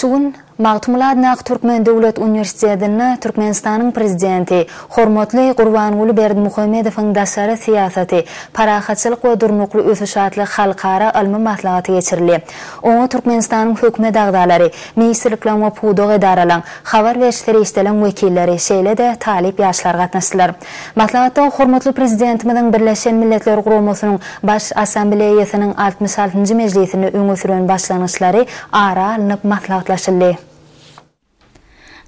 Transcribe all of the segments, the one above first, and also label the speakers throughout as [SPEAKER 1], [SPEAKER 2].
[SPEAKER 1] Şu gün Magtymguly adyndaky Türkmen döwlet uniwersitetinde Türkmenistanyň Prezidenti, hormatly Gurbanguly Berdimuhamedowyň daşary syýasaty, parahatçylyk we durnukly ösüş atly halkara ylmy maslahaty geçirildi. Oňa Türkmenistanyň Hökümet agzalary, ministrlikleriň we pudak edaralaryň, habar beriş serişdeleriň wekilleri, şeýle-de talyp ýaşlar gatnaşdylar. Maslahatda hormatly Prezidentimiziň Birleşen Milletler Guramasynyň Baş Assambleýasynyň 66-njy mejlisinde öňe süren başlangyçlary ara alnyp maslahatlaşyldy.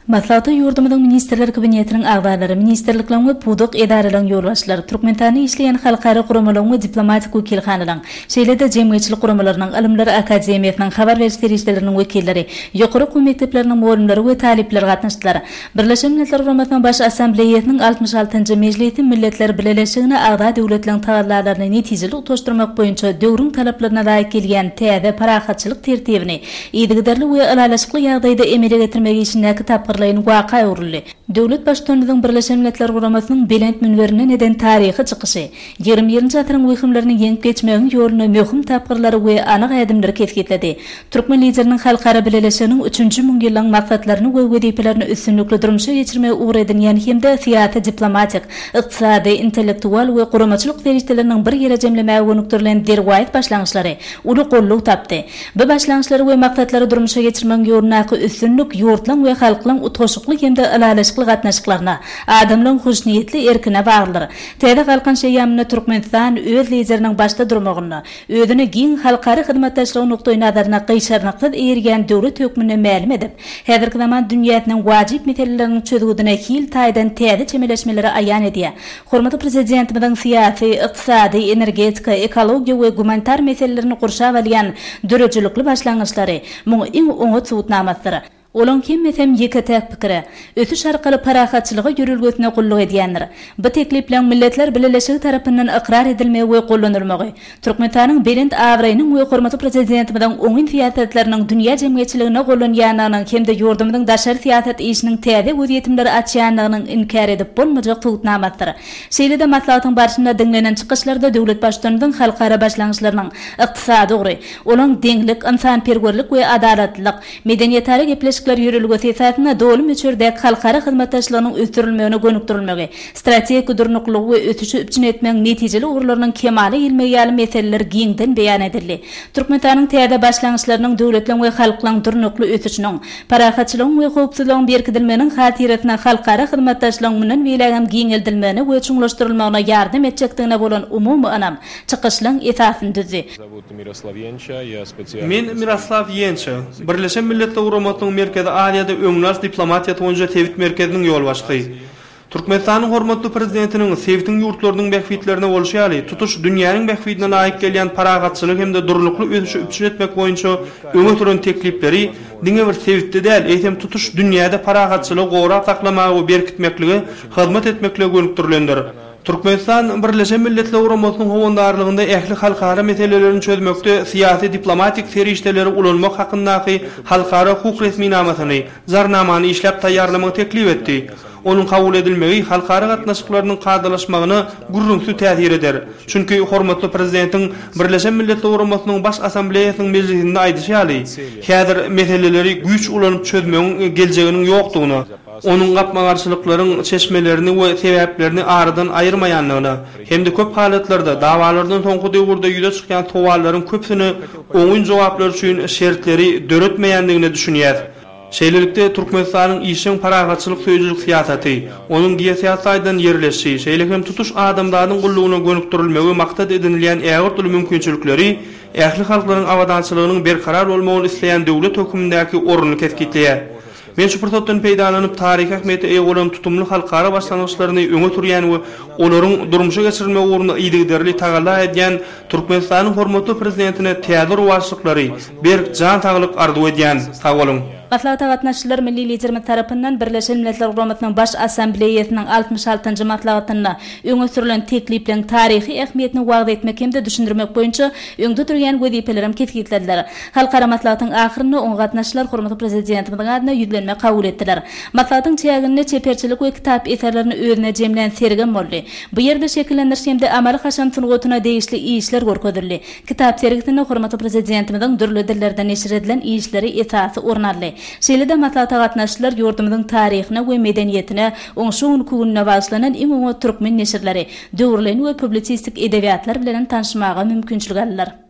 [SPEAKER 2] Maslahata ýurdumyzyň Ministrler Kabinetiniň agzalary, ministrlikleriň we pudak edaralaryň ýolbaşçylary, Türkmenistanda işleýän halkara guramalaryň we diplomatik wekilhanalaryň, şeýle-de jemgyýetçilik guramalarynyň, Ylymlar akademiýasynyň, habar beriş serişdeleriniň wekilleri, ýokary okuw mekdepleriniň mugallymlary we talyplary gatnaşdylar. Birleşen Milletler Guramasynyň Baş Assambleýasynyň 66-njy mejlisi Milletler Bileleşigine agza döwletleriň tagallalaryny netijeli utgaşdyrmak boýunça döwrüň talaplaryna laýyk gelýän täze parahatçylyk tertibini yzygiderli we ylalaşykly ýagdaýda emele getirmek işindäki tapgyrlaýyn waka öwrüldi. Döwlet Baştutanymyzyň Birleşen Milletler Guramasynyň belent münberinden eden taryhy çykyşy, Ýigrimi birinji asyryň wehimlerini ýeňip geçmegiň ýolunda möhüm tapgyrlary we anyk ädimleri kesgitledi. Türkmen Lideriniň halkara bileleşiginiň üçünji müňýyllygyň maksatlaryny we wezipelerini üstünlikli durmuşa geçirmegi ugur edinýän hem-de syýasy-diplomatik, ykdysady, intellektual we guramaçylyk serişdeleriniň bir ýere jemlemäge gönükdirilen derwaýys başlangyçlary uly goldaw tapdy. Bu başlangyçlary we maksatlary durmuşa geçirmegiň ýolundaky üstünlik ýurtlaryň we halklaryň utgaşykly hem-de ylalaşykly gatnaşyklaryna, adamlaryň hoşniýetli erkine baglydyr. Täze Galkynyş eýýamynda Türkmenistan öz Lideriniň başda durmagynda, özüni giň halkara hyzmatdaşlygy nukdaýnazaryna gyşarnyksyz eýerýän döwlet hökmünde mälim edip, häzirki zaman dünýäsiniň wajyp meseleleriniň çözgüdine hil taýdan täze çemeleşmeleri aýan edýär. Hormatly Prezidentimiziň syýasy, ykdysady, energetika, ekologiýa we gumanitar meselelerini gurşap alýan döredijilikli başlangyçlary muň iň oňat subutnamasydyr. Olaň hemmesem ýeke-täk pikire, ösüş arkaly parahatçylyga ýörelgesine gulluk edýändir. Bu teklipleň Milletler Bileleşigi tarapyndan ykrar edilmegi we gollanylmagy, Türkmenistanyň belent abraýynyň we hormatly Prezidentimiziň oňyn syýasatlarynyň dünýä jemgyýetçiliginde gollanýandygynyň hem-de ýurdumyzyň daşary syýasat işiniň täze gözýetimleri açýandygynyň inkär edip bolmajak subutnamasydyr. Şeýle-de maslahatyň barşynda diňlenen çykyşlarda döwlet Baştutanymyzyň halkara başlangyçlarynyň ykdysady ugry, olaň deňlik, ynsanperwerlik we adalatlylyk, Medeniýetara gepleşikler ýörelgesi esasynda doly möçberdäki halkara hyzmatdaşlygynyň ösdürilmegine gönükdirilmegi, strategik durnuklylygy we ösüşi üpjün etmegiň netijeli ugurlarynyň kemala gelmegi ýaly meseleler giňden beýan edildi. Türkmenistanyň täze başlangyçlarynyň döwletleriň we halklaryň durnukly ösüşiniň, parahatçylygyň we howpsuzlygyň berkidilmeginiň hatyrasyna halkara hyzmatdaşlygyň mundan beýlägem giňeldilmegine we çuňlaşdyrylmagyna ýardam etjekdigine bolan umumy ynam çykyşlaryň esasyny düzdi.
[SPEAKER 3] Men Miroslaw Ýença, Birleşen Milletler Guramasynyň Merkezi Aziýada öňüni alyş diplomatiýasy boýunça sebit merkeziniň ýolbaşçysy. Türkmenistanyň hormatly Prezidentiniň sebitiň ýurtlarynyň bähbitlerine bolşy ýaly, tutuş dünýäniň bähbidine laýyk gelýän parahatçylygy hem-de durnukly ösüşi üpjün etmek boýunça öňe süren teklipleri diňe bir sebitde däl, eýsem tutuş dünýäde parahatçylygy gorap saklamaga we berkitmeklige hyzmat etmeklige gönükdirilendir. Türkmenistan Birleşen Milletler Guramasynyň howandarlygynda ähli halkara meselelerini çözmekde syýasy-diplomatik serişdeleri ulanmak hakyndaky halkara hukuk resminamasyny, Jarnamany işläp taýýarlamagy teklip etdi. Onuň kabul edilmegi halkara gatnaşyklarynyň kadalaşmagyna gürrüňsiz täsir eder. Çünki hormatly Prezidentiň Birleşen Milletler Guramasynyň Baş Assambleýasynyň mejlisinde aýdyşy ýaly, häzir meseleleri güýç ulanyp çözmegiň geljeginiň ýokdugyna, onuň gapma-garşylyklaryň çeşmelerini we sebäplerini aradan aýyrmaýandygyna hem-de köp halatlarda dawalardan soňky döwürde ýüze çykýan sowallaryň köpüsine oňyn jogaplar üçin şertleri döretmeýändigine düşünýäs. Şeýlelikde, Türkmenistanyň işjeň parahatçylyk söýüjilik syýasaty, onuň geosyýasy taýdan ýerleşişi, şeýle hem tutuş adamzadyň gullugyna gönükdirilmegi maksat edinilýän ägirt uly mümkinçilikleri ähli halklaryň abadançylygynyň berkarar bolmagyny isleýän döwlet hökmündäki ornuny kesgitleýär. Men şu pursatdan peýdalanyp, taryhy ähmiýete eýe bolan tutumly halkara başlangyçlaryny öňe sürýän we olaryň durmuşa geçirilmegi ugrunda yzygiderli tagalla edýän Türkmenistanyň hormatly Prezidentine täze rowaçlyklary, berk jan saglyk arzuw edýän. Sag boluň!
[SPEAKER 2] Maslahata gatnaşyjylar milli Liderimiz tarapyndan Birleşen Milletler Guramasynyň Baş Assambleýasynyň 66-njy maslahatynda öňe sürlen teklipleriň taryhy ähmiýetini wagyz etmek hem-de düşündirmek boýunça öňde durýan wezipelerem kesgitlediler. Halkara maslahatyň ahyrynda oňa gatnaşyjylar hormatly Prezidentimiziň adyna ýüzlenme kabul etdiler. Maslahatyň çäginde çeperçilik we kitap eserlerini özüne jemlän sergem boldy. Bu ýerde şekillendiriş hem-de amaly-haşam sungatyna degişli işler görkezildi. Kitap sergisinde hormatly Prezidentimiziň dürli dillerde neşir edilen işleri esasy orun aldy. Şeýle-de maslahata gatnaşyjylar ýurdumyzyň taryhyna we medeniýetine, oň şu günki gününe bagyşlanan iň oňat türkmen neşirleri, döwürleýin we publisistik edebiýatlar bilenem tanyşmaga mümkinçilik aldylar.